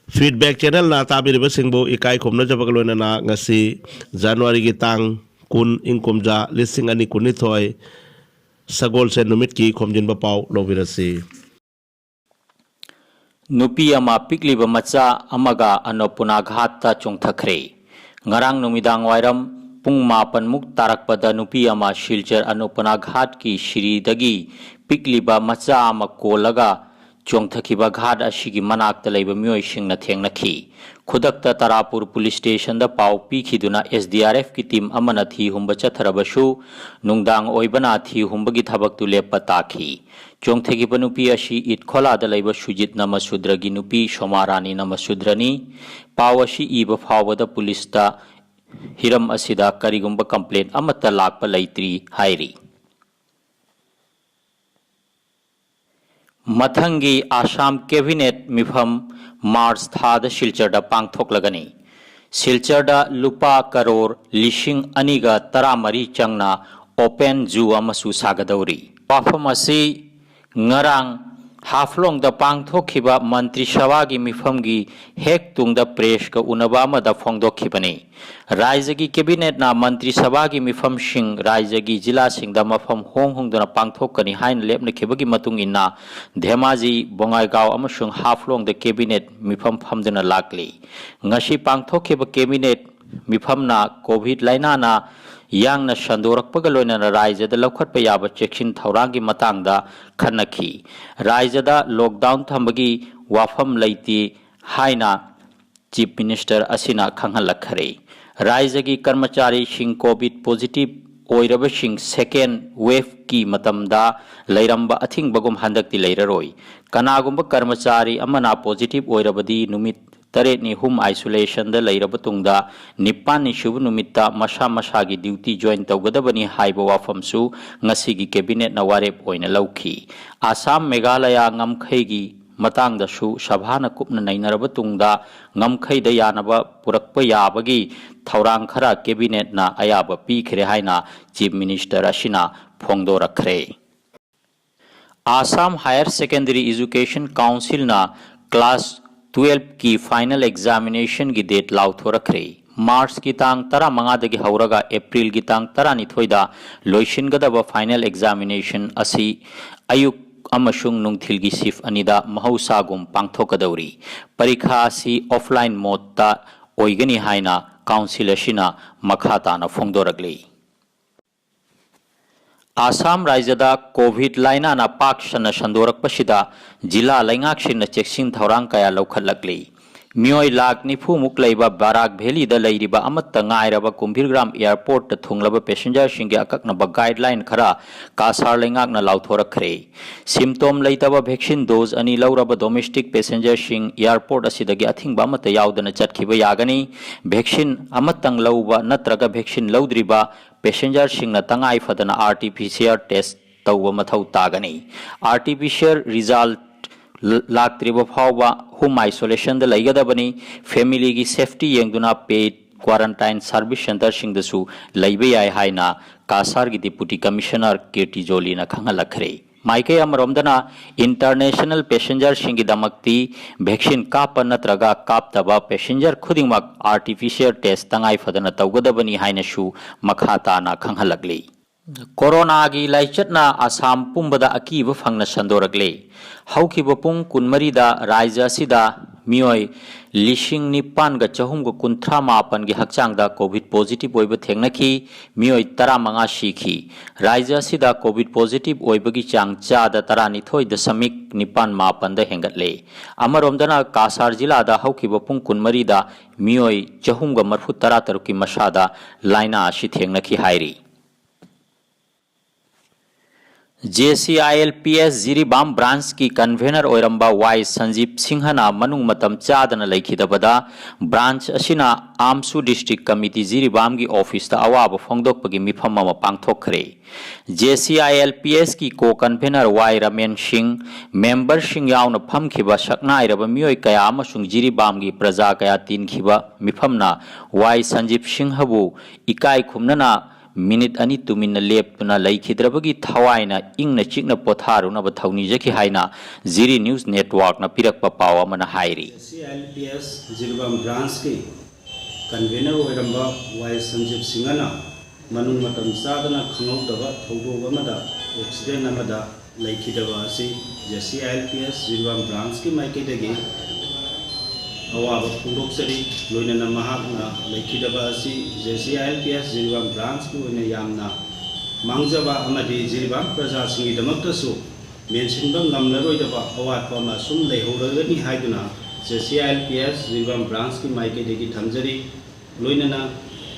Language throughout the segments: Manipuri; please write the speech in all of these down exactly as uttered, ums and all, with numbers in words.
Feedback Channelꯅ ꯇꯥꯕꯤꯔꯤꯕꯁꯤꯡꯕꯨ ꯏꯀꯥꯏ ꯈꯨꯝꯅꯖꯕꯒ ꯂꯣꯏꯅꯅ ꯉꯁꯤ Januaryꯒꯤ ꯇꯥꯡ ꯀꯨꯟ, ꯏꯪ ꯀꯨꯝꯖꯥ ꯂꯤꯁꯤꯡ ꯑꯅꯤ ꯀꯨꯟꯅꯤꯊꯣꯏ, ꯁꯒꯣꯜꯁꯦꯟ ꯅꯨꯃꯤꯠꯀꯤ ꯈꯣꯝꯖꯤꯟꯕ ꯄꯥꯎ ꯂꯧꯕꯤꯔꯁꯤ꯫ ꯅꯨꯄꯤ ꯑꯃ ꯄꯤꯛꯂꯤꯕ ꯃꯆꯥ ꯑꯃꯒ ꯑꯟꯅꯄꯨꯔꯅꯥ ꯘꯥꯠꯇ ꯆꯣꯡꯊꯈ꯭ꯔꯦ꯫ ꯉꯔꯥꯡ ꯅꯨꯃꯤꯗꯥꯡ ꯋꯥꯏꯔꯝ ꯄꯨꯡ ꯃꯥꯄꯟꯃꯨꯛ ꯇꯥꯔꯛꯄꯗ ꯅꯨꯄꯤ ꯑꯃ ꯁꯤꯜꯆꯔ ꯑꯟꯅꯄꯨꯔꯅꯥ ꯘꯥꯠꯀꯤ ꯁꯤꯔꯤꯗꯒꯤ ꯄꯤꯛꯂꯤꯕ ꯃꯆꯥ ꯑꯃ ꯀꯣꯜꯂꯒ ꯆꯣꯡꯊꯈꯤꯕ ꯘꯥꯠ ꯑꯁꯤꯒꯤ ꯃꯅꯥꯛꯇ ꯂꯩꯕ ꯃꯤꯑꯣꯏꯁꯤꯡꯅ ꯊꯦꯡꯅꯈꯤ꯫ ꯈꯨꯗꯛꯇ ꯇꯔꯥꯄꯨꯔ ꯄꯨꯂꯤꯁ ꯁ꯭ꯇꯦꯁꯟꯗ ꯄꯥꯎ ꯄꯤꯈꯤꯗꯨꯅ SDRFꯀꯤ ꯇꯤꯝ ꯑꯃꯅ ꯊꯤ ꯍꯨꯝꯕ ꯆꯠꯊꯔꯕꯁꯨ, ꯅꯨꯡꯗꯥꯡ ꯑꯣꯏꯕꯅ ꯊꯤ ꯍꯨꯝꯕꯒꯤ ꯊꯕꯛꯇꯨ ꯂꯦꯞꯄ ꯇꯥꯈꯤ꯫ ꯆꯣꯡꯊꯈꯤꯕ ꯅꯨꯄꯤ ꯑꯁꯤ ꯏꯠꯈꯣꯂꯥꯗ ꯂꯩꯕ ꯁꯨꯖꯤꯠ ꯅꯃꯁꯨꯗ꯭ꯔꯒꯤ ꯅꯨꯄꯤ ꯁꯣꯃꯥ ꯔꯥꯅꯤ ꯅꯃꯁꯨꯗ꯭ꯔꯅꯤ꯫ ꯄꯥꯎ ꯑꯁꯤ ꯏꯕ ꯐꯥꯎꯕꯗ ꯄꯨꯂꯤꯁꯇ ꯍꯤꯔꯝ ꯑꯁꯤꯗ ꯀꯔꯤꯒꯨꯝꯕ ꯀꯝꯄ꯭ꯂꯦꯟ ꯑꯃꯠꯇ ꯂꯥꯛꯄ ꯂꯩꯇ꯭ꯔꯤ ꯍꯥꯏꯔꯤ꯫ ꯃꯊꯪꯒꯤ ꯑꯁꯥꯝ ꯀꯦꯕꯤꯅꯦꯠ ꯃꯤꯐꯝ ꯃꯥꯔꯆ ꯊꯥꯗ ꯁꯤꯜꯆꯔꯗ ꯄꯥꯡꯊꯣꯛꯂꯒꯅꯤ꯫ ꯁꯤꯜꯆꯔꯗ ꯂꯨꯄꯥ ꯀꯔꯣꯔ ꯂꯤꯁꯤꯡ ꯑꯅꯤꯒ ꯇꯔꯥꯃꯔꯤ ꯆꯪꯅ open zoo ꯑꯃꯁꯨ ꯁꯥꯒꯗꯧꯔꯤ꯫ ꯋꯥꯐꯝ ꯑꯁꯤ ꯉꯔꯥꯡ ꯍꯥꯐꯂꯣꯡꯗ ꯄꯥꯡꯊꯣꯛꯈꯤꯕ ꯃꯟꯇ꯭ꯔꯤ ꯁꯚꯥꯒꯤ ꯃꯤꯐꯝꯒꯤ ꯍꯦꯛ ꯇꯨꯡꯗ ꯄ꯭ꯔꯦꯁꯀ ꯎꯅꯕ ꯑꯃꯗ ꯐꯣꯡꯗꯣꯛꯈꯤꯕꯅꯤ꯫ ꯔꯥꯏꯖꯒꯤ ꯀꯦꯕꯤꯅꯦꯠꯅ ꯃꯟꯇ꯭ꯔꯤ ꯁꯚꯥꯒꯤ ꯃꯤꯐꯝꯁꯤꯡ ꯔꯥꯏꯖꯒꯤ ꯖꯤꯂꯥꯁꯤꯡꯗ ꯃꯐꯝ ꯍꯣꯡ ꯍꯣꯡꯗꯨꯅ ꯄꯥꯡꯊꯣꯛꯀꯅꯤ ꯍꯥꯏꯅ ꯂꯦꯞꯅꯈꯤꯕꯒꯤ ꯃꯇꯨꯡ ꯏꯟꯅ ꯙꯦꯃꯥꯖꯤ, ꯕꯣꯉꯥꯏꯒꯥꯎ ꯑꯃꯁꯨꯡ ꯍꯥꯐꯂꯣꯡꯗ ꯀꯦꯕꯤꯅꯦꯠ ꯃꯤꯐꯝ ꯐꯝꯗꯨꯅ ꯂꯥꯛꯂꯤ꯫ ꯉꯁꯤ ꯄꯥꯡꯊꯣꯛꯈꯤꯕ ꯀꯦꯕꯤꯅꯦꯠ ꯃꯤꯐꯝꯅ ꯀꯣꯚꯤꯗ ꯂꯥꯏꯅꯥꯅ ꯌꯥꯡꯅ ꯁꯟꯗꯣꯔꯛꯄꯒ ꯂꯣꯏꯅꯅ ꯔꯥꯏꯖꯗ ꯂꯧꯈꯠꯄ ꯌꯥꯕ ꯆꯦꯛꯁꯤꯟ ꯊꯧꯔꯥꯡꯒꯤ ꯃꯇꯥꯡꯗ ꯈꯟꯅꯈꯤ꯫ ꯔꯥꯏꯖꯗ ꯂꯣꯛꯗꯥꯎꯟ ꯊꯝꯕꯒꯤ ꯋꯥꯐꯝ ꯂꯩꯇꯦ ꯍꯥꯏꯅ ꯆꯤꯐ ꯃꯤꯅꯤꯁꯇꯔ ꯑꯁꯤꯅ ꯈꯪꯍꯜꯂꯛꯈ꯭ꯔꯦ꯫ ꯔꯥꯏꯖꯒꯤ ꯀꯔꯃꯆꯥꯔꯤꯁꯤꯡ ꯀꯣꯚꯤꯗ ꯄꯣꯖꯤꯇꯤꯚ ꯑꯣꯏꯔꯕꯁꯤꯡ ꯁꯦꯀꯦꯟ ꯋꯦꯚꯀꯤ ꯃꯇꯝꯗ ꯂꯩꯔꯝꯕ ꯑꯊꯤꯡꯕꯒꯨꯝ ꯍꯟꯗꯛꯇꯤ ꯂꯩꯔꯔꯣꯏ꯫ ꯀꯅꯥꯒꯨꯝꯕ ꯀꯔꯃꯆꯥꯔꯤ ꯑꯃꯅ ꯄꯣꯖꯤꯇꯤꯚ ꯑꯣꯏꯔꯕꯗꯤ ꯅꯨꯃꯤꯠ ꯇꯔꯦꯠꯅꯤ ꯍꯣꯝ ꯑꯥꯏꯁꯣꯂꯦꯁꯟꯗ ꯂꯩꯔꯕ ꯇꯨꯡꯗ ꯅꯤꯄꯥꯟꯅꯤ ꯁꯨꯕ ꯅꯨꯃꯤꯠꯇ ꯃꯁꯥ ꯃꯁꯥꯒꯤ ꯗ꯭ꯌꯨꯇꯤ ꯖꯣꯏꯟ ꯇꯧꯒꯗꯕꯅꯤ ꯍꯥꯏꯕ ꯋꯥꯐꯝꯁꯨ ꯉꯁꯤꯒꯤ ꯀꯦꯕꯤꯅꯦꯠꯅ ꯋꯥꯔꯦꯞ ꯑꯣꯏꯅ ꯂꯧꯈꯤ꯫ ꯑꯁꯥꯝ, ꯃꯦꯘꯥꯂꯌꯥ ꯉꯝꯈꯩꯒꯤ ꯃꯇꯥꯡꯗꯁꯨ ꯁꯚꯥꯅ ꯀꯨꯞꯅ ꯅꯩꯅꯔꯕ ꯇꯨꯡꯗ ꯉꯝꯈꯩꯗ ꯌꯥꯅꯕ ꯄꯨꯔꯛꯄ ꯌꯥꯕꯒꯤ ꯊꯧꯔꯥꯡ ꯈꯔ ꯀꯦꯕꯤꯅꯦꯠꯅ ꯑꯌꯥꯕ ꯄꯤꯈ꯭ꯔꯦ ꯍꯥꯏꯅ ꯆꯤꯐ ꯃꯤꯅꯤꯁꯇꯔ ꯑꯁꯤꯅ ꯐꯣꯡꯗꯣꯔꯛꯈ꯭ꯔꯦ꯫ ꯑꯁꯥꯝ ꯍꯥꯌꯔ ꯁꯦꯀꯦꯟꯗꯔꯤ ꯏꯖꯨꯀꯦꯁꯟ ꯀꯥꯎꯟꯁꯤꯜꯅ ꯀ꯭ꯂꯥꯁ ꯇꯨꯌꯦꯜꯐꯀꯤ ꯐꯥꯏꯅꯦꯜ ꯑꯦꯛꯖꯥꯃꯤꯅꯦꯁꯟꯒꯤ ꯗꯦꯠ ꯂꯥꯎꯊꯣꯔꯛꯈ꯭ꯔꯦ꯫ ꯃꯥꯔꯆꯀꯤ ꯇꯥꯡ ꯇꯔꯥꯃꯉꯥꯗꯒꯤ ꯍꯧꯔꯒ ꯑꯦꯄ꯭ꯔꯤꯜꯒꯤ ꯇꯥꯡ ꯇꯔꯥꯅꯤꯊꯣꯏꯗ ꯂꯣꯏꯁꯤꯟꯒꯗꯕ ꯐꯥꯏꯅꯦꯜ ꯑꯦꯛꯖꯥꯃꯤꯅꯦꯁꯟ ꯑꯁꯤ ꯑꯌꯨꯛ ꯑꯃꯁꯨꯡ ꯅꯨꯡꯊꯤꯜꯒꯤ ꯁꯤꯐ ꯑꯅꯤꯗ ꯃꯍꯧꯁꯥꯒꯨꯝ ꯄꯥꯡꯊꯣꯛꯀꯗꯧꯔꯤ꯫ ꯄꯔꯤꯈꯥ ꯑꯁꯤ ꯑꯣꯐꯂꯥꯏꯟ ꯃꯣꯗꯇ ꯑꯣꯏꯒꯅꯤ ꯍꯥꯏꯅ ꯀꯥꯎꯟꯁꯤꯜ ꯑꯁꯤꯅ ꯃꯈꯥ ꯇꯥꯅ ꯐꯣꯡꯗꯣꯔꯛꯂꯤ꯫ ꯑꯥꯁꯥꯝ ꯔꯥꯏꯖ꯭ꯌꯗ ꯀꯣꯚꯤꯗ ꯂꯥꯏꯅꯥꯅ ꯄꯥꯛ ꯁꯟꯅ ꯁꯟꯗꯣꯔꯛꯄꯁꯤꯗ ꯖꯤꯂꯥ ꯂꯩꯉꯥꯛꯁꯤꯡꯅ ꯆꯦꯛꯁꯤꯟ ꯊꯧꯔꯥꯡ ꯀꯌꯥ ꯂꯧꯈꯠꯂꯛꯂꯤ꯫ ꯃꯤꯑꯣꯏ ꯂꯥꯈ ꯅꯤꯐꯨꯃꯨꯛ ꯂꯩꯕ ꯕꯔꯥꯛ ꯚꯦꯂꯤꯗ ꯂꯩꯔꯤꯕ ꯑꯃꯠꯇ ꯉꯥꯏꯔꯕ ꯀꯨꯝꯚꯤꯔꯒ꯭ꯔꯥꯝ ꯑꯦꯌꯔꯄꯣꯔꯠꯇ ꯊꯨꯡꯂꯕ ꯄꯦꯁꯦꯟꯖꯔꯁꯤꯡꯒꯤ ꯑꯀꯛꯅꯕ ꯒꯥꯏꯗꯂꯥꯏꯟ ꯈꯔ ꯀꯥꯁꯥꯔ ꯂꯩꯉꯥꯛꯅ ꯂꯥꯎꯊꯣꯔꯛꯈ꯭ꯔꯦ꯫ ꯁꯤꯝꯇꯣꯝ ꯂꯩꯇꯕ ꯚꯦꯛꯁꯤꯟ ꯗꯣꯖ ꯑꯅꯤ ꯂꯧꯔꯕ ꯗꯣꯃꯦꯁꯇꯤꯛ ꯄꯦꯁꯦꯟꯖꯔꯁꯤꯡ ꯑꯦꯌꯔꯄꯣꯔꯠ ꯑꯁꯤꯗꯒꯤ ꯑꯊꯤꯡꯕ ꯑꯃꯠꯇ ꯌꯥꯎꯗꯅ ꯆꯠꯈꯤꯕ ꯌꯥꯒꯅꯤ꯫ ꯚꯦꯛꯁꯤꯟ ꯑꯃꯇꯪ ꯂꯧꯕ ꯅꯠꯇ꯭ꯔꯒ ꯚꯦꯛꯁꯤꯟ ꯂꯧꯗ꯭ꯔꯤꯕ ꯄꯦꯁꯦꯟꯖꯔꯁꯤꯡꯅ ꯇꯉꯥꯏ ꯐꯗꯅ R T P C R test ꯇꯧꯕ ꯃꯊꯧ ꯇꯥꯒꯅꯤ꯫ R T P C R result ꯂꯥꯛꯇ꯭ꯔꯤꯕ ꯐꯥꯎꯕ ꯍꯣꯝ ꯑꯥꯏꯁꯣꯂꯦꯁꯟꯗ ꯂꯩꯒꯗꯕꯅꯤ꯫ ꯐꯦꯃꯤꯂꯤꯒꯤ ꯁꯦꯐꯇꯤ ꯌꯦꯡꯗꯨꯅ ꯄꯦꯗ ꯀ꯭ꯋꯥꯔꯟꯇꯥꯏꯟ ꯁꯥꯔꯚꯤꯁ ꯁꯦꯟꯇꯔꯁꯤꯡꯗꯁꯨ ꯂꯩꯕ ꯌꯥꯏ ꯍꯥꯏꯅ ꯀꯥꯁꯥꯔꯒꯤ ꯗꯤꯄꯨꯇꯤ ꯀꯃꯤꯁꯅꯔ ꯀꯤꯔꯇꯤ ꯖꯣꯂꯤꯅ ꯈꯪꯍꯜꯂꯛꯈ꯭ꯔꯦ꯫ ꯃꯥꯏꯀꯩ ꯑꯃꯔꯣꯝꯗꯅ, ꯏꯟꯇꯔꯅꯦꯁꯅꯦꯜ ꯄꯦꯁꯦꯟꯖꯔꯁꯤꯡꯒꯤꯗꯃꯛꯇꯤ ꯚꯦꯛꯁꯤꯟ ꯀꯥꯞꯄ ꯅꯠꯇ꯭ꯔꯒ ꯀꯥꯞꯇꯕ ꯄꯦꯁꯦꯟꯖꯔ ꯈꯨꯗꯤꯡꯃꯛ R T P C R test ꯇꯉꯥꯏ ꯐꯗꯅ ꯇꯧꯒꯗꯕꯅꯤ ꯍꯥꯏꯅꯁꯨ ꯃꯈꯥ ꯇꯥꯅ ꯈꯪꯍꯜꯂꯛꯂꯤ꯫ ꯀꯣꯔꯣꯅꯥꯒꯤ ꯂꯥꯏꯆꯠꯅ ꯑꯁꯥꯝ ꯄꯨꯝꯕꯗ ꯑꯀꯤꯕ ꯐꯪꯅ ꯁꯟꯗꯣꯔꯛꯂꯦ꯫ ꯍꯧꯈꯤꯕ ꯄꯨꯡ ꯀꯨꯟꯃꯔꯤꯗ ꯔꯥꯖ꯭ꯌ ꯑꯁꯤꯗ ꯃꯤꯑꯣꯏ ꯂꯤꯁꯤꯡ ꯅꯤꯄꯥꯟꯒ ꯆꯍꯨꯝꯒ ꯀꯨꯟꯊ꯭ꯔꯥ ꯃꯥꯄꯟꯒꯤ ꯍꯛꯆꯥꯡꯗ ꯀꯣꯚꯤꯗ ꯄꯣꯖꯤꯇꯤꯚ ꯑꯣꯏꯕ ꯊꯦꯡꯅꯈꯤ꯫ ꯃꯤꯑꯣꯏ ꯇꯔꯥꯃꯉꯥ ꯁꯤꯈꯤ꯫ ꯔꯥꯖ꯭ꯌ ꯑꯁꯤꯗ ꯀꯣꯚꯤꯗ ꯄꯣꯖꯤꯇꯤꯚ ꯑꯣꯏꯕꯒꯤ ꯆꯥꯡ ꯆꯥꯗ ꯇꯔꯥꯅꯤꯊꯣꯏ ꯗꯁꯃꯤꯛ ꯅꯤꯄꯥꯟ ꯃꯥꯄꯟꯗ ꯍꯦꯟꯒꯠꯂꯦ꯫ ꯑꯃꯔꯣꯝꯗꯅ, ꯀꯥꯁꯥꯔ ꯖꯤꯂꯥꯗ ꯍꯧꯈꯤꯕ ꯄꯨꯡ ꯀꯨꯟꯃꯔꯤꯗ ꯃꯤꯑꯣꯏ ꯆꯍꯨꯝꯒ ꯃꯔꯐꯨ ꯇꯔꯥ ꯇꯔꯨꯛꯀꯤ ꯃꯁꯥꯗ ꯂꯥꯏꯅꯥ ꯑꯁꯤ ꯊꯦꯡꯅꯈꯤ ꯍꯥꯏꯔꯤ꯫ J C I L P S Jiribam ꯕ꯭ꯔꯥꯟꯆꯀꯤ ꯀꯟꯚꯦꯅꯔ ꯑꯣꯏꯔꯝꯕ ꯋꯥꯏ ꯁꯟꯖꯤꯞ ꯁꯤꯡꯍꯅ ꯃꯅꯨꯡ ꯃꯇꯝ ꯆꯥꯗꯅ ꯂꯩꯈꯤꯗꯕꯗ ꯕ꯭ꯔꯥꯟꯆ ꯑꯁꯤꯅ ꯑꯥꯝꯁꯨ ꯗꯤꯁꯇ꯭ꯔꯤꯛ ꯀꯃꯤꯇꯤ ꯖꯤꯔꯤꯕꯥꯝꯒꯤ ꯑꯣꯐꯤꯁꯇ ꯑꯋꯥꯕ ꯐꯣꯡꯗꯣꯛꯄꯒꯤ ꯃꯤꯐꯝ ꯑꯃ ꯄꯥꯡꯊꯣꯛꯈ꯭ꯔꯦ꯫ ꯖꯦ ꯁꯤ ꯑꯥꯏ ꯑꯦꯜ ꯄꯤ ꯑꯦꯁꯀꯤ ꯀꯣ ꯀꯟꯚꯦꯅꯔ ꯋꯥꯏ ꯔꯃꯦꯟ ꯁꯤꯡ, ꯃꯦꯝꯕꯔꯁꯤꯡ ꯌꯥꯎꯅ ꯐꯝꯈꯤꯕ ꯁꯛꯅꯥꯏꯔꯕ ꯃꯤꯑꯣꯏ ꯀꯌꯥ ꯑꯃꯁꯨꯡ ꯖꯤꯔꯤꯕꯥꯝꯒꯤ ꯄ꯭ꯔꯖꯥ ꯀꯌꯥ ꯇꯤꯟꯈꯤꯕ ꯃꯤꯐꯝꯅ ꯋꯥꯏ ꯁꯟꯖꯤꯞ ꯁꯤꯡꯍꯕꯨ ꯏꯀꯥꯏ ꯈꯨꯝꯅꯅ ꯃꯤꯅꯤꯠ ꯑꯅꯤ ꯇꯨꯃꯤꯟꯅ ꯂꯦꯞꯇꯨꯅ ꯂꯩꯈꯤꯗ꯭ꯔꯕꯒꯤ ꯊꯋꯥꯏꯅ ꯏꯪꯅ ꯆꯤꯛꯅ ꯄꯣꯊꯥꯔꯨꯅꯕ ꯊꯧꯅꯤꯖꯈꯤ ꯍꯥꯏꯅ ꯖꯤꯔꯤ ꯅ꯭ꯌꯨꯁ ꯅꯦꯠꯋꯥꯔꯛꯅ ꯄꯤꯔꯛꯄ ꯄꯥꯎ ꯑꯃꯅ ꯍꯥꯏꯔꯤ꯫ C I L P S Jiribam ꯕ꯭ꯔꯥꯟꯁꯀꯤ ꯀꯟꯚꯦꯅꯔ ꯑꯣꯏꯔꯝꯕ ꯋꯥꯏ ꯁꯟꯖꯤꯕ ꯁꯤꯡꯍꯅ ꯃꯅꯨꯡ ꯃꯇꯝ ꯆꯥꯗꯅ ꯈꯪꯍꯧꯗꯕ ꯊꯧꯗꯣꯛ ꯑꯃꯗ, ꯑꯦꯛꯁꯤꯗꯦꯟ ꯑꯃꯗ ꯂꯩꯈꯤꯗꯕ ꯑꯁꯤ J C I L P S Jiribam ꯕ꯭ꯔꯥꯟꯁꯀꯤ ꯃꯥꯏꯀꯩꯗꯒꯤ ꯑꯋꯥꯕ ꯐꯣꯡꯗꯣꯛꯆꯔꯤ꯫ ꯂꯣꯏꯅꯅ ꯃꯍꯥꯛꯅ ꯂꯩꯈꯤꯗꯕ ꯑꯁꯤ J C I L P S Jiribam ꯕ꯭ꯔꯥꯟꯁꯀꯤ ꯑꯣꯏꯅ ꯌꯥꯝꯅ ꯃꯥꯡꯖꯕ ꯑꯃꯗꯤ ꯖꯤꯔꯤꯕꯥꯝ ꯄ꯭ꯔꯖꯥꯁꯤꯡꯒꯤꯗꯃꯛꯇꯁꯨ ꯃꯦꯟꯁꯤꯟꯕ ꯉꯝꯂꯔꯣꯏꯗꯕ ꯑꯋꯥꯠꯄ ꯑꯃ ꯁꯨꯝ ꯂꯩꯍꯧꯔꯒꯅꯤ ꯍꯥꯏꯗꯨꯅ J C I L P S Jiribam ꯕ꯭ꯔꯥꯟꯁꯀꯤ ꯃꯥꯏꯀꯩꯗꯒꯤ ꯊꯝꯖꯔꯤ꯫ ꯂꯣꯏꯅꯅ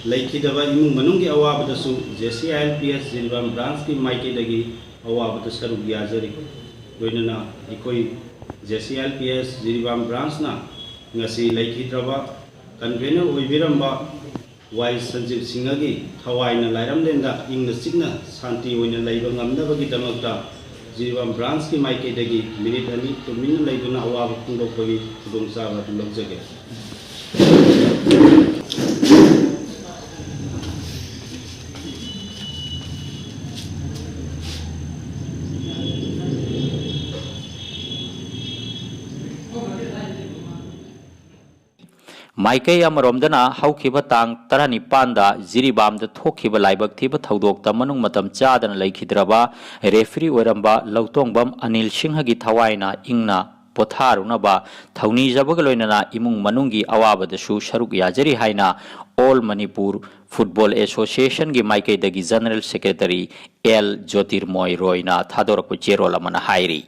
ꯂꯩꯈꯤꯗꯕ ꯏꯃꯨꯡ ꯃꯅꯨꯡꯒꯤ ꯑꯋꯥꯕꯗꯁꯨ J C I L P S Jiribam ꯕ꯭ꯔꯥꯟꯁꯀꯤ ꯃꯥꯏꯀꯩꯗꯒꯤ ꯑꯋꯥꯕꯗ ꯁꯔꯨꯛ ꯌꯥꯖꯔꯤ꯫ ꯂꯣꯏꯅꯅ ꯑꯩꯈꯣꯏ J C I L P S Jiribam ꯕ꯭ꯔꯥꯟꯁꯅ ꯉꯁꯤ ꯂꯩꯈꯤꯗ꯭ꯔꯕ ꯀꯟꯚꯦꯅꯔ ꯑꯣꯏꯕꯤꯔꯝꯕ ꯋꯥꯏ ꯁꯟꯖꯤꯕ ꯁꯤꯡꯍꯒꯤ ꯊꯋꯥꯏꯅ ꯂꯥꯏꯔꯝꯂꯦꯟꯗ ꯏꯪꯅ ꯆꯤꯛꯅ ꯁꯥꯟꯇꯤ ꯑꯣꯏꯅ ꯂꯩꯕ ꯉꯝꯅꯕꯒꯤꯗꯃꯛꯇ ꯖꯤꯔꯤꯕꯥꯝ ꯕ꯭ꯔꯥꯟꯁꯀꯤ ꯃꯥꯏꯀꯩꯗꯒꯤ ꯃꯤꯅꯤꯠ ꯑꯅꯤ ꯇꯨꯃꯤꯟꯅ ꯂꯩꯗꯨꯅ ꯑꯋꯥꯕ ꯐꯣꯡꯗꯣꯛꯄꯒꯤ ꯈꯨꯗꯣꯡꯆꯥꯕ ꯑꯗꯨ ꯂꯧꯖꯒꯦ꯫ ꯃꯥꯏꯀꯩ ꯑꯃꯔꯣꯝꯗꯅ ꯍꯧꯈꯤꯕ ꯇꯥꯡ ꯇꯔꯥꯅꯤꯄꯥꯟꯗ ꯖꯤꯔꯤꯕꯥꯝꯗ ꯊꯣꯛꯈꯤꯕ ꯂꯥꯏꯕꯛ ꯊꯤꯕ ꯊꯧꯗꯣꯛꯇ ꯃꯅꯨꯡ ꯃꯇꯝ ꯆꯥꯗꯅ ꯂꯩꯈꯤꯗ꯭ꯔꯕ ꯔꯦꯐ꯭ꯔꯤ ꯑꯣꯏꯔꯝꯕ ꯂꯧꯇꯣꯡꯕꯝ ꯑꯅꯤꯜ ꯁꯤꯡꯍꯒꯤ ꯊꯋꯥꯏꯅ ꯏꯪꯅ ꯄꯣꯊꯥꯔꯨꯅꯕ ꯊꯧꯅꯤꯖꯕꯒ ꯂꯣꯏꯅꯅ ꯏꯃꯨꯡ ꯃꯅꯨꯡꯒꯤ ꯑꯋꯥꯕꯗꯁꯨ ꯁꯔꯨꯛ ꯌꯥꯖꯔꯤ ꯍꯥꯏꯅ ꯑꯣꯜ ꯃꯅꯤꯄꯨꯔ ꯐꯨꯠꯕꯣꯜ ꯑꯦꯁꯣꯁꯤꯌꯦꯁꯟꯒꯤ ꯃꯥꯏꯀꯩꯗꯒꯤ ꯖꯦꯅꯔꯦꯜ ꯁꯦꯀ꯭ꯔꯦꯇꯔꯤ ꯑꯦꯜ ꯖꯣꯇꯤꯔꯃꯣꯏ ꯔꯣꯏꯅ ꯊꯥꯗꯣꯔꯛꯄ ꯆꯦꯔꯣꯜ ꯑꯃꯅ ꯍꯥꯏꯔꯤ꯫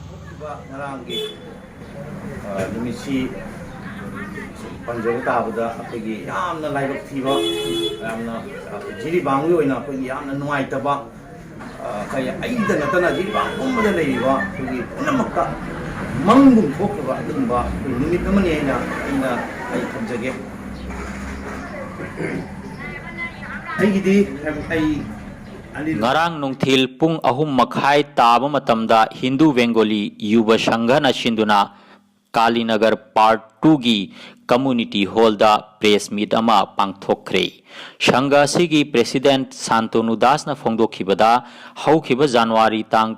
ꯊꯣꯛꯈꯤꯕ ꯉꯔꯥꯡꯒꯤ, ꯑ, ꯅꯨꯃꯤꯠꯁꯤ ꯁꯨꯝ ꯄꯟꯖꯕ ꯇꯥꯕꯗ ꯑꯩꯈꯣꯏꯒꯤ ꯌꯥꯝꯅ ꯂꯥꯏꯕꯛ ꯊꯤꯕ, ꯌꯥꯝꯅ, ꯑ, ꯖꯤꯔꯤꯕꯥꯝꯒꯤ ꯑꯣꯏꯅ ꯑꯩꯈꯣꯏꯒꯤ ꯌꯥꯝꯅ ꯅꯨꯡꯉꯥꯏꯇꯕ, ꯑ, ꯀꯩ, ꯑꯩꯗ ꯅꯠꯇꯅ ꯖꯤꯔꯤꯕꯥꯝ ꯄꯨꯝꯕꯗ ꯂꯩꯔꯤꯕ ꯑꯩꯈꯣꯏꯒꯤ ꯄꯨꯝꯅꯃꯛꯇ ꯃꯪꯒꯨꯝ ꯊꯣꯛꯈꯤꯕ ꯑꯗꯨꯒꯨꯝꯕ ꯑꯩꯈꯣꯏ ꯅꯨꯃꯤꯠ ꯑꯃꯅꯤ ꯍꯥꯏꯅ ꯑꯩꯅ, ꯑꯩ ꯊꯝꯖꯒꯦ꯫ ꯑꯩꯒꯤꯗꯤ ꯑꯩ ꯑꯅꯤ ꯉꯔꯥꯡ ꯅꯨꯡꯊꯤꯜ ꯄꯨꯡ ꯑꯍꯨꯝ ꯃꯈꯥꯏ ꯇꯥꯕ ꯃꯇꯝꯗ ꯍꯤꯟꯗꯨ ꯕꯦꯡꯒꯣꯂꯤ ꯌꯨꯕ ꯁꯪꯘꯅ ꯁꯤꯟꯗꯨꯅ ꯀꯥꯂꯤꯅꯒꯔ ꯄꯥꯔꯠ ꯇꯨꯒꯤ Community Hallꯗ press meet ꯑꯃ ꯄꯥꯡꯊꯣꯛꯈ꯭ꯔꯦ꯫ ꯁꯪꯘ ꯑꯁꯤꯒꯤ president ꯁꯥꯟꯇꯅꯨ ꯗꯥꯁꯅ ꯐꯣꯡꯗꯣꯛꯈꯤꯕꯗ, ꯍꯧꯈꯤꯕ ꯖꯅꯋꯥꯔꯤ ꯇꯥꯡ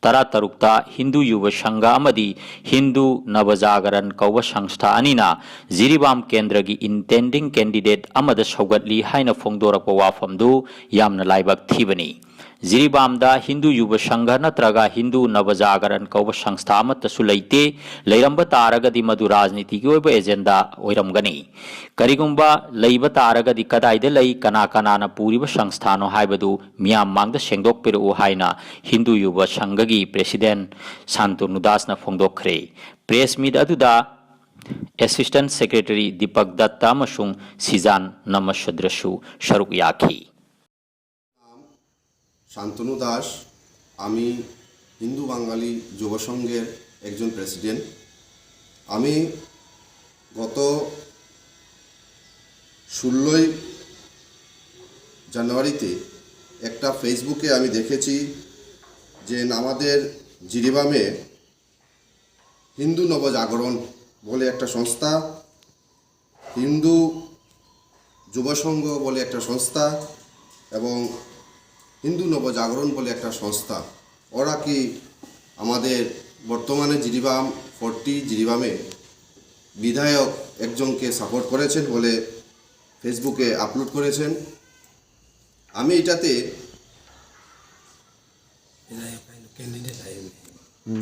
ꯇꯔꯥꯇꯔꯨꯛꯇ ꯍꯤꯟꯗꯨ ꯌꯨꯕ ꯁꯪꯘ ꯑꯃꯗꯤ ꯍꯤꯟꯗꯨ ꯅꯕꯖꯥꯒꯔꯟ ꯀꯧꯕ ꯁꯪꯁꯊꯥ ꯑꯅꯤꯅ ꯖꯤꯔꯤꯕꯥꯝ ꯀꯦꯟꯗ꯭ꯔꯒꯤ intending candidate ꯑꯃꯗ ꯁꯧꯒꯠꯂꯤ ꯍꯥꯏꯅ ꯐꯣꯡꯗꯣꯔꯛꯄ ꯋꯥꯐꯝꯗꯨ ꯌꯥꯝꯅ ꯂꯥꯏꯕꯛ ꯊꯤꯕꯅꯤ꯫ ꯖꯤꯔꯤꯕꯥꯝꯗ ꯍꯤꯟꯗꯨ ꯌꯨꯕ ꯁꯪꯘ ꯅꯠꯇ꯭ꯔꯒ ꯍꯤꯟꯗꯨ ꯅꯕꯖꯥꯒꯔꯟ ꯀꯧꯕ ꯁꯪꯁꯊꯥ ꯑꯃꯠꯇꯁꯨ ꯂꯩꯇꯦ꯫ ꯂꯩꯔꯝꯕ ꯇꯥꯔꯒꯗꯤ ꯃꯗꯨ ꯔꯥꯖꯅꯤꯇꯤꯒꯤ ꯑꯣꯏꯕ agenda ꯑꯣꯏꯔꯝꯒꯅꯤ꯫ ꯀꯔꯤꯒꯨꯝꯕ ꯂꯩꯕ ꯇꯥꯔꯒꯗꯤ ꯀꯗꯥꯏꯗ ꯂꯩ, ꯀꯅꯥ ꯀꯅꯥꯅ ꯄꯨꯔꯤꯕ ꯁꯪꯁꯊꯥꯅꯣ ꯍꯥꯏꯕꯗꯨ ꯃꯤꯌꯥꯝ ꯃꯥꯡꯗ ꯁꯦꯡꯗꯣꯛꯄꯤꯔꯛꯎ ꯍꯥꯏꯅ ꯍꯤꯟꯗꯨ ꯌꯨꯕ ꯁꯪꯘꯒꯤ president ꯁꯥꯟꯇꯅꯨ ꯗꯥꯁꯅ ꯐꯣꯡꯗꯣꯛꯈ꯭ꯔꯦ꯫ Press meet ꯑꯗꯨꯗ assistant secretary ꯗꯤꯄꯛ ꯗꯠꯇ ꯑꯃꯁꯨꯡ ꯁꯤꯖꯥꯟ ꯅꯃꯁꯨꯗ꯭ꯔꯁꯨ ꯁꯔꯨꯛ ꯌꯥꯈꯤ꯫ শান্তনু দাস। আমি হিন্দু বাঙালি যুব সংঘের একজন প্রেসিডেন্ট। আমি গত ষোলোই জানুয়ারিতে একটা ফেসবুকে আমি দেখেছি যে আমাদের জিরিবামে হিন্দু নবজাগরণ বলে একটা সংস্থা, হিন্দু যুব সংঘ বলে একটা সংস্থা এবং হিন্দু নবজাগরণ বলে একটা সংস্থা, ওরা কি আমাদের বর্তমানে জিরিবাম ফোরটি জিরিবামে বিধায়ক একজনকে সাপোর্ট করেছেন বলে ফেসবুকে আপলোড করেছেন। আমি এটাতে বিধায়ক আইন ক্যান্ডিডেট আইন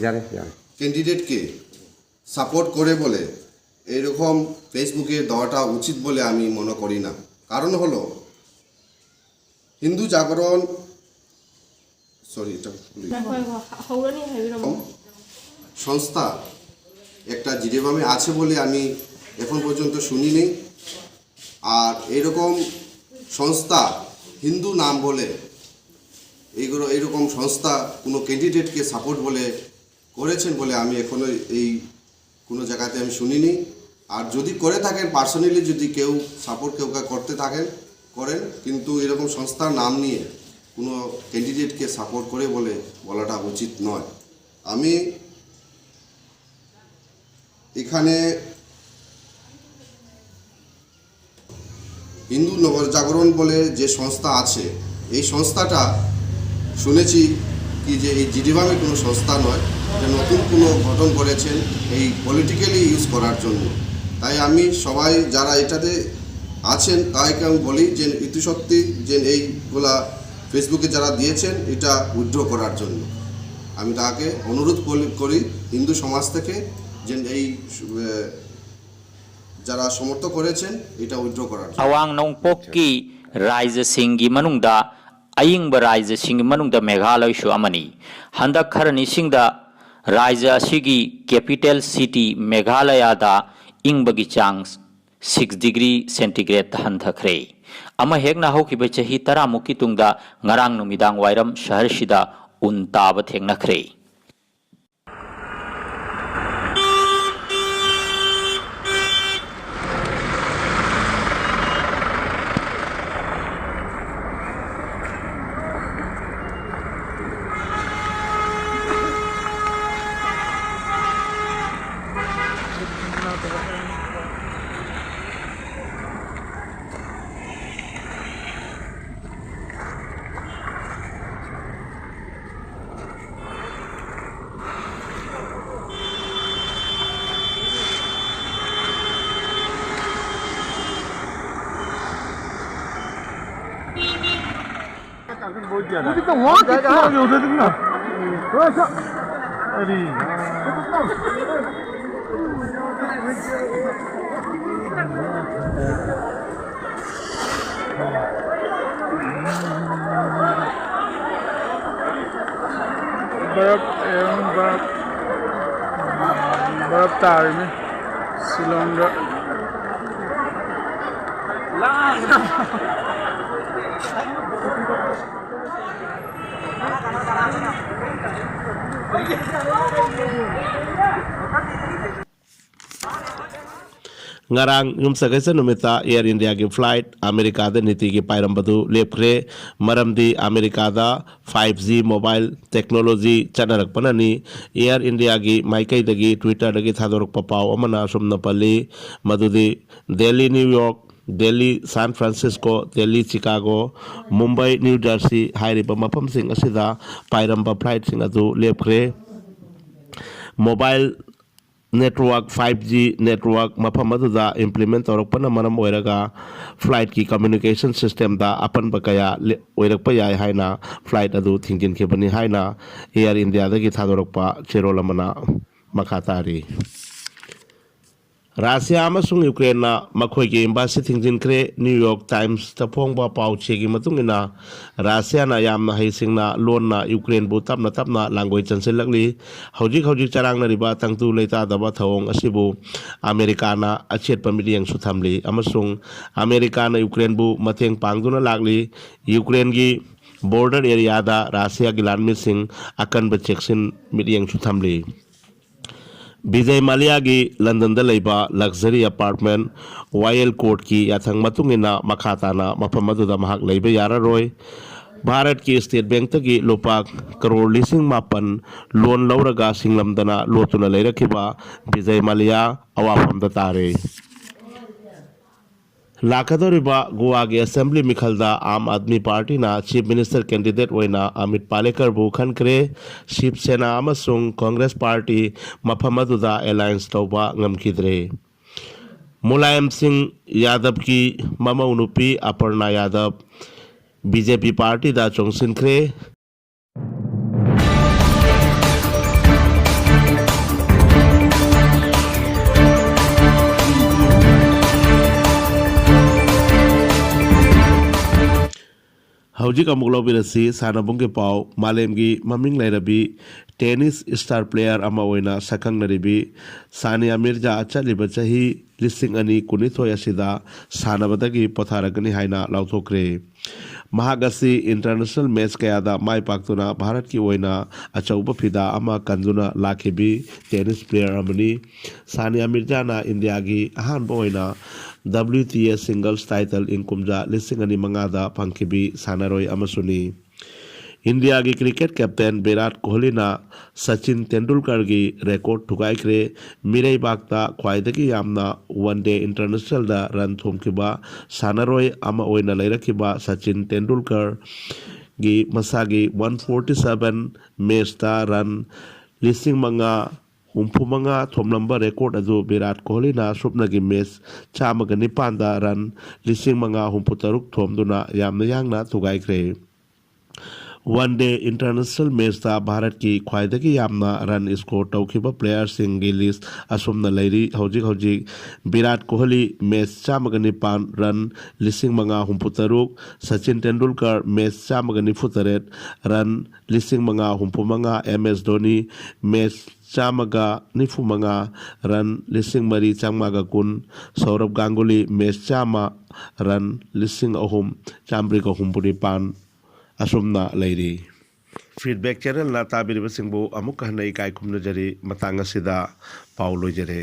জানে জানে ক্যান্ডিডেটকে সাপোর্ট করে বলে এইরকম ফেসবুকে দেওয়াটা উচিত বলে আমি মনে করি না। কারণ হলো হিন্দু জাগরণ, সরি, এটা ভুল হয়েছে। ꯍꯧꯔꯅꯤ ꯍꯥꯏꯕꯤꯔꯝꯃꯣ꯫ সংস্থা একটা জিরিবামে আছে বলে আমি এখন পর্যন্ত শুনিনি। আর এইরকম সংস্থা হিন্দু নাম বলে এইগুলো, এইরকম সংস্থা কোনো ক্যান্ডিডেটকে সাপোর্ট বলে করেছেন বলে আমি এখনো এই কোনো জায়গাতে আমি শুনিনি। আর যদি করে থাকেন, পার্সোনালি যদি কেউ সাপোর্ট কেউ কেউ করতে থাকেন, করেন, কিন্তু এরকম সংস্থার নাম নিয়ে কোনো ক্যান্ডিডেটকে সাপোর্ট করে বলে বলাটা উচিত নয়। আমি এখানে হিন্দু নগর জাগরণ বলে যে সংস্থা আছে, এই সংস্থাটা শুনেছি কি যে এই জিডিবামে কোনো সংস্থা নয়, এটা নতুন কোনো গঠন করেছেন এই পলিটিক্যালি ইউজ করার জন্য। তাই আমি সবাই যারা এটাতে আছেন তাদেরকে আমি বলি যে ইতি সত্যি যে এইগুলা ফেসবুকে যারা দিয়েছেন এটা উইথড্র করার জন্য। আমি তাকে অনুরোধ করি, করি হিন্দু সমাজ থেকে যে এই আহ, যারা সমর্থন করেছেন এটা উইথড্র করার জন্য। ꯑꯋꯥꯡ ꯅꯣꯡꯄꯣꯛꯀꯤ ꯔꯥꯏꯖꯁꯤꯡꯒꯤ ꯃꯅꯨꯡꯗ ꯑꯏꯪꯕ ꯔꯥꯏꯖꯁꯤꯡꯒꯤ ꯃꯅꯨꯡꯗ ꯃꯦꯘꯥꯂꯌꯁꯨ ꯑꯃꯅꯤ꯫ ꯍꯟꯗꯛ ꯈꯔꯅꯤꯁꯤꯡꯗ ꯔꯥꯏꯖ ꯑꯁꯤꯒꯤ capital city ꯃꯦꯘꯥꯂꯌꯥꯗ ꯏꯪꯕꯒꯤ ꯆꯥꯡ six degree centigrade ꯍꯟꯊꯈ꯭ꯔꯦ꯫ ꯑꯃ ꯍꯦꯛꯅ ꯍꯧꯈꯤꯕ ꯆꯍꯤ ꯇꯔꯥꯃꯨꯛꯀꯤ ꯇꯨꯡꯗ ꯉꯔꯥꯡ ꯅꯨꯃꯤꯗꯥꯡ ꯋꯥꯏꯔꯝ ꯁꯍꯔꯁꯤꯗ ꯎꯟ ꯇꯥꯕ ꯊꯦꯡꯅꯈ꯭ꯔꯦ꯫ उधर तो वहाँ कितना आगे, उधर देखना। थोड़ा सा। अरे यार। बर्फ एवं बर्फ, बर्फ तारने शिलोंग। ꯉꯔꯥꯡ ꯌꯨꯝꯁꯀꯩꯁ ꯅꯨꯃꯤꯠꯇ ꯑꯦꯌꯔ ꯏꯟꯗꯤꯌꯥꯒꯤ ꯐ꯭ꯂꯥꯏꯠ ꯑꯃꯦꯔꯤꯀꯥꯗ ꯅꯤꯇꯤꯒꯤ ꯄꯥꯏꯔꯝꯕꯗꯨ ꯂꯦꯞꯈ꯭ꯔꯦ꯫ ꯃꯔꯝꯗꯤ ꯑꯃꯦꯔꯤꯀꯥꯗ ꯐꯥꯏꯚ ꯖꯤ ꯃꯣꯕꯥꯏꯜ ꯇꯦꯛꯅꯣꯂꯣꯖꯤ ꯆꯠꯅꯔꯛꯄꯅꯅꯤ꯫ ꯑꯦꯌꯔ ꯏꯟꯗꯤꯌꯥꯒꯤ ꯃꯥꯏꯀꯩꯗꯒꯤ ꯇ꯭ꯋꯤꯇꯔꯗꯒꯤ ꯊꯥꯗꯣꯔꯛꯄ ꯄꯥꯎ ꯑꯃꯅ ꯑꯁꯨꯝꯅ ꯄꯜꯂꯤ, ꯃꯗꯨꯗꯤ Delhi, new York, Delhi, San Francisco, Delhi, Chicago, Mumbai, New Jersey ꯍꯥꯏꯔꯤꯕ ꯃꯐꯝꯁꯤꯡ ꯑꯁꯤꯗ ꯄꯥꯏꯔꯝꯕ ꯐ꯭ꯂꯥꯏꯠꯁꯤꯡ ꯑꯗꯨ ꯂꯦꯞꯈ꯭ꯔꯦ꯫ Mobile network, five G network ꯃꯐꯝ ꯑꯗꯨꯗ ꯏꯝꯄ꯭ꯂꯤꯃꯦꯟ ꯇꯧꯔꯛꯄꯅ ꯃꯔꯝ ꯑꯣꯏꯔꯒ ꯐ꯭ꯂꯥꯏꯠꯀꯤ ꯀꯝꯃ꯭ꯌꯨꯅꯤꯀꯦꯁꯟ ꯁꯤꯁꯇꯦꯝꯗ ꯑꯄꯟꯕ ꯀꯌꯥ ꯂꯦ-, ꯑꯣꯏꯔꯛꯄ ꯌꯥꯏ ꯍꯥꯏꯅ ꯐ꯭ꯂꯥꯏꯠ ꯑꯗꯨ ꯊꯤꯡꯖꯤꯟꯈꯤꯕꯅꯤ ꯍꯥꯏꯅ ꯑꯦꯌꯔ ꯏꯟꯗꯤꯌꯥꯗꯒꯤ ꯊꯥꯗꯣꯔꯛꯄ ꯆꯦꯔꯣꯜ ꯑꯃꯅ ꯃꯈꯥ ꯇꯥꯔꯤ꯫ ꯔꯥꯁꯤꯌꯥ ꯑꯃꯁꯨꯡ ꯌꯨꯀ꯭ꯔꯦꯟꯅ ꯃꯈꯣꯏꯒꯤ ꯏꯝꯕꯥꯁꯤ ꯊꯤꯡꯖꯤꯟꯈ꯭ꯔꯦ꯫ ꯅ꯭ꯌꯨ ꯌꯣꯔꯛ ꯇꯥꯏꯝꯁꯇ ꯐꯣꯡꯕ ꯄꯥꯎ ꯆꯦꯒꯤ ꯃꯇꯨꯡ ꯏꯟꯅ, ꯔꯥꯁꯤꯌꯥꯅ ꯌꯥꯝꯅ ꯍꯩꯁꯤꯡꯅ ꯂꯣꯟꯅ ꯌꯨꯀ꯭ꯔꯦꯟꯕꯨ ꯇꯞꯅ ꯇꯞꯅ ꯂꯥꯡꯒꯣꯏ ꯆꯟꯁꯤꯜꯂꯛꯂꯤ꯫ ꯍꯧꯖꯤꯛ ꯍꯧꯖꯤꯛ ꯆꯔꯥꯡꯅꯔꯤꯕ ꯇꯪꯗꯨ ꯂꯩꯇꯥꯗꯕ ꯊꯧꯑꯣꯡ ꯑꯁꯤꯕꯨ ꯑꯃꯦꯔꯤꯀꯥꯅ ꯑꯆꯦꯠꯄ ꯃꯤꯠꯌꯦꯡꯁꯨ ꯊꯝꯂꯤ, ꯑꯃꯁꯨꯡ ꯑꯃꯦꯔꯤꯀꯥꯅ ꯌꯨꯀ꯭ꯔꯦꯟꯕꯨ ꯃꯇꯦꯡ ꯄꯥꯡꯗꯨꯅ ꯂꯥꯛꯂꯤ꯫ ꯌꯨꯀ꯭ꯔꯦꯟꯒꯤ ꯕꯣꯔꯗꯔ ꯑꯦꯔꯤꯌꯥꯗ ꯔꯥꯁꯤꯌꯥꯒꯤ ꯂꯥꯟꯃꯤꯁꯤꯡ ꯑꯀꯟꯕ ꯆꯦꯛꯁꯤꯟ ꯃꯤꯠꯌꯦꯡꯁꯨ ꯊꯝꯂꯤ꯫ ꯕꯤꯖꯩ ꯃꯥꯂꯤꯌꯥꯒꯤ ꯂꯟꯗꯟꯗ ꯂꯩꯕ ꯂꯛꯖꯔꯤ ꯑꯄꯥꯔꯠꯃꯦꯟ ꯋꯥꯌꯦꯜ ꯀꯣꯔꯠꯀꯤ ꯌꯥꯊꯪ ꯃꯇꯨꯡ ꯏꯟꯅ ꯃꯈꯥ ꯇꯥꯅ ꯃꯐꯝ ꯑꯗꯨꯗ ꯃꯍꯥꯛ ꯂꯩꯕ ꯌꯥꯔꯔꯣꯏ꯫ ꯚꯥꯔꯠꯀꯤ ꯁ꯭ꯇꯦꯠ ꯕꯦꯡꯛꯇꯒꯤ ꯂꯨꯄꯥ ꯀꯔꯣꯔ ꯂꯤꯁꯤꯡ ꯃꯥꯄꯟ ꯂꯣꯟ ꯂꯧꯔꯒ ꯁꯤꯡꯂꯝꯗꯅ ꯂꯣꯠꯇꯨꯅ ꯂꯩꯔꯛꯈꯤꯕ ꯕꯤꯖꯩ ꯃꯥꯂꯤꯌꯥ ꯑꯋꯥꯐꯝꯗ ꯇꯥꯔꯦ꯫ ꯂꯥꯛꯀꯗꯧꯔꯤꯕ ꯒꯣꯋꯥꯒꯤ assembly ꯃꯤꯈꯜꯗ Aam Aadmi ꯄꯥꯔꯇꯤꯅ chief minister candidate ꯑꯣꯏꯅ ꯑꯃꯤꯠ ꯄꯥꯂꯦꯀꯔꯕꯨ ꯈꯟꯈ꯭ꯔꯦ꯫ ꯁꯤꯕ ꯁꯦꯅꯥ ꯑꯃꯁꯨꯡ ꯀꯣꯡꯒ꯭ꯔꯦꯁ ꯄꯥꯔꯇꯤ ꯃꯐꯝ ꯑꯗꯨꯗ ꯑꯦꯂꯥꯏꯟꯁ ꯇꯧꯕ ꯉꯝꯈꯤꯗ꯭ꯔꯦ꯫ ꯃꯨꯂꯥꯌꯝ ꯁꯤꯡ ꯌꯥꯗꯕꯀꯤ ꯃꯃꯧ ꯅꯨꯄꯤ ꯑꯄꯔꯅꯥ ꯌꯥꯗꯕ ꯕꯤ ꯖꯦ ꯄꯤ ꯄꯥꯔꯇꯤꯗ ꯆꯣꯡꯁꯤꯟꯈ꯭ꯔꯦ꯫ ꯍꯧꯖꯤꯛ ꯑꯃꯨꯛ ꯂꯧꯕꯤꯔꯁꯤ ꯁꯥꯟꯅꯕꯨꯡꯒꯤ ꯄꯥꯎ꯫ ꯃꯥꯂꯦꯝꯒꯤ ꯃꯃꯤꯡ ꯂꯩꯔꯕꯤ ꯇꯦꯅꯤꯁ ꯁ꯭ꯇꯥꯔ ꯄ꯭ꯂꯦꯌꯔ ꯑꯃ ꯑꯣꯏꯅ ꯁꯛꯈꯪꯅꯔꯤꯕꯤ ꯁꯥꯅꯤꯌꯥ ꯃꯤꯔꯖꯥ ꯆꯠꯂꯤꯕ ꯆꯍꯤ ꯂꯤꯁꯤꯡ ꯑꯅꯤ ꯀꯨꯟꯅꯤꯊꯣꯏ ꯑꯁꯤꯗ ꯁꯥꯟꯅꯕꯗꯒꯤ ꯄꯣꯊꯥꯔꯒꯅꯤ ꯍꯥꯏꯅ ꯂꯥꯎꯊꯣꯛꯈ꯭ꯔꯦ꯫ ꯃꯍꯥꯛ ꯑꯁꯤ ꯏꯟꯇꯔꯅꯦꯁꯅꯦꯜ ꯃꯦꯆ ꯀꯌꯥꯗ ꯃꯥꯏ ꯄꯥꯛꯇꯨꯅ ꯚꯥꯔꯠꯀꯤ ꯑꯣꯏꯅ ꯑꯆꯧꯕ ꯐꯤꯗꯥ ꯑꯃ ꯀꯟꯗꯨꯅ ꯂꯥꯛꯈꯤꯕꯤ ꯇꯦꯅꯤꯁ ꯄ꯭ꯂꯦꯌꯔ ꯑꯃꯅꯤ꯫ ꯁꯥꯅꯤꯌꯥ ꯃꯤꯔꯖꯥꯅ ꯏꯟꯗꯤꯌꯥꯒꯤ ꯑꯍꯥꯟꯕ ꯑꯣꯏꯅ ꯗꯕ꯭ꯂꯤꯌꯨ ꯇꯤ ꯑꯦ ꯁꯤꯡꯒꯜꯁ ꯇꯥꯏꯇꯜ ꯏꯪ ꯀꯨꯝꯖꯥ ꯂꯤꯁꯤꯡ ꯑꯅꯤ ꯃꯉꯥꯗ ꯐꯪꯈꯤꯕꯤ ꯁꯥꯟꯅꯔꯣꯏ ꯑꯃꯁꯨꯅꯤ꯫ ꯏꯟꯗꯤꯌꯥꯒꯤ ꯀ꯭ꯔꯤꯀꯦꯠ ꯀꯦꯞꯇꯦꯟ ꯚꯤꯔꯥꯠ ꯀꯣꯍꯂꯤꯅ ꯁꯆꯤꯟ ꯇꯦꯟꯗꯨꯜꯀꯔꯒꯤ ꯔꯦꯀꯣꯔꯗ ꯊꯨꯒꯥꯏꯈ꯭ꯔꯦ꯫ ꯃꯤꯔꯩꯕꯥꯛꯇ ꯈ꯭ꯋꯥꯏꯗꯒꯤ ꯌꯥꯝꯅ ꯋꯥꯟ ꯗꯦ ꯏꯟꯇꯔꯅꯦꯁꯅꯦꯜꯗ ꯔꯟ ꯊꯣꯝꯈꯤꯕ ꯁꯥꯟꯅꯔꯣꯏ ꯑꯃ ꯑꯣꯏꯅ ꯂꯩꯔꯛꯈꯤꯕ ꯁꯆꯤꯟ ꯇꯦꯟꯗꯨꯜꯀꯔꯒꯤ ꯃꯁꯥꯒꯤ ꯋꯥꯟ ꯐꯣꯔꯇꯤ ꯁꯚꯦꯟ ꯃꯦꯠꯁꯇ ꯔꯟ ꯂꯤꯁꯤꯡ ꯃꯉꯥ ꯍꯨꯝꯐꯨ ꯃꯉꯥ ꯊꯣꯝꯂꯝꯕ ꯔꯦꯀꯣꯔꯗ ꯑꯗꯨ ꯚꯤꯔꯥꯠ ꯀꯣꯍꯂꯤꯅ ꯁꯨꯞꯅꯒꯤ ꯃꯦꯠꯁ ꯆꯥꯝꯃꯒ ꯅꯤꯄꯥꯟꯗ ꯔꯟ ꯂꯤꯁꯤꯡ ꯃꯉꯥ ꯍꯨꯝꯐꯨ ꯇꯔꯨꯛ ꯊꯣꯝꯗꯨꯅ ꯌꯥꯝꯅ ꯌꯥꯡꯅ ꯊꯨꯒꯥꯏꯈ꯭ꯔꯦ꯫ ꯋꯥꯟ ꯗꯦ ꯏꯟꯇꯔꯅꯦꯁꯅꯦꯜ ꯃꯦꯠꯁꯇ ꯚꯥꯔꯠꯀꯤ ꯈ꯭ꯋꯥꯏꯗꯒꯤ ꯌꯥꯝꯅ ꯔꯟ ꯁ꯭ꯀꯣꯔ ꯇꯧꯈꯤꯕ ꯄ꯭ꯂꯦꯌꯔꯁꯤꯡꯒꯤ ꯂꯤꯁ ꯑꯁꯨꯝꯅ ꯂꯩꯔꯤ꯫ ꯍꯧꯖꯤꯛ ꯍꯧꯖꯤꯛ ꯚꯤꯔꯥꯠ ꯀꯣꯍꯂꯤ ꯃꯦꯠꯁ ꯆꯥꯝꯃꯒ ꯅꯤꯄꯥꯟ ꯔꯟ ꯂꯤꯁꯤꯡ ꯃꯉꯥ ꯍꯨꯝꯐꯨ ꯇꯔꯨꯛ, ꯁꯆꯤꯟ ꯇꯦꯟꯗꯨꯜꯀꯔ ꯃꯦꯠꯁ ꯆꯥꯝꯃꯒ ꯅꯤꯐꯨ ꯇꯔꯦꯠ ꯔꯟ ꯂꯤꯁꯤꯡ ꯃꯉꯥ ꯍꯨꯝꯐꯨ ꯃꯉꯥ, ꯑꯦꯝ ꯑꯦꯁ ꯙꯣꯅꯤ ꯃꯦꯠꯁ ꯆꯥꯝꯃꯒ ꯅꯤꯐꯨ ꯃꯉꯥ ꯔꯟ ꯂꯤꯁꯤꯡ ꯃꯔꯤ ꯆꯥꯝꯃꯉꯥꯒ ꯀꯨꯟ, ꯁꯧꯔꯚ ꯒꯥꯡꯒꯨꯂꯤ ꯃꯦꯠꯁ ꯆꯥꯝꯃ ꯔꯟ ꯂꯤꯁꯤꯡ ꯑꯍꯨꯝ ꯆꯥꯝꯃꯔꯤꯒ ꯍꯨꯝꯐꯨ ꯅꯤꯄꯥꯟ ꯑꯁꯨꯝꯅ ꯂꯩꯔꯤ꯫ ꯐꯤꯗꯕꯦꯛ ꯆꯦꯅꯦꯜꯅ ꯇꯥꯕꯤꯔꯤꯕꯁꯤꯡꯕꯨ ꯑꯃꯨꯛ ꯍꯟꯅ ꯏꯀꯥꯏ ꯈꯨꯝꯅꯖꯔꯤ꯫ ꯃꯇꯥꯡ ꯑꯁꯤꯗ ꯄꯥꯎ ꯂꯣꯏꯖꯔꯦ꯫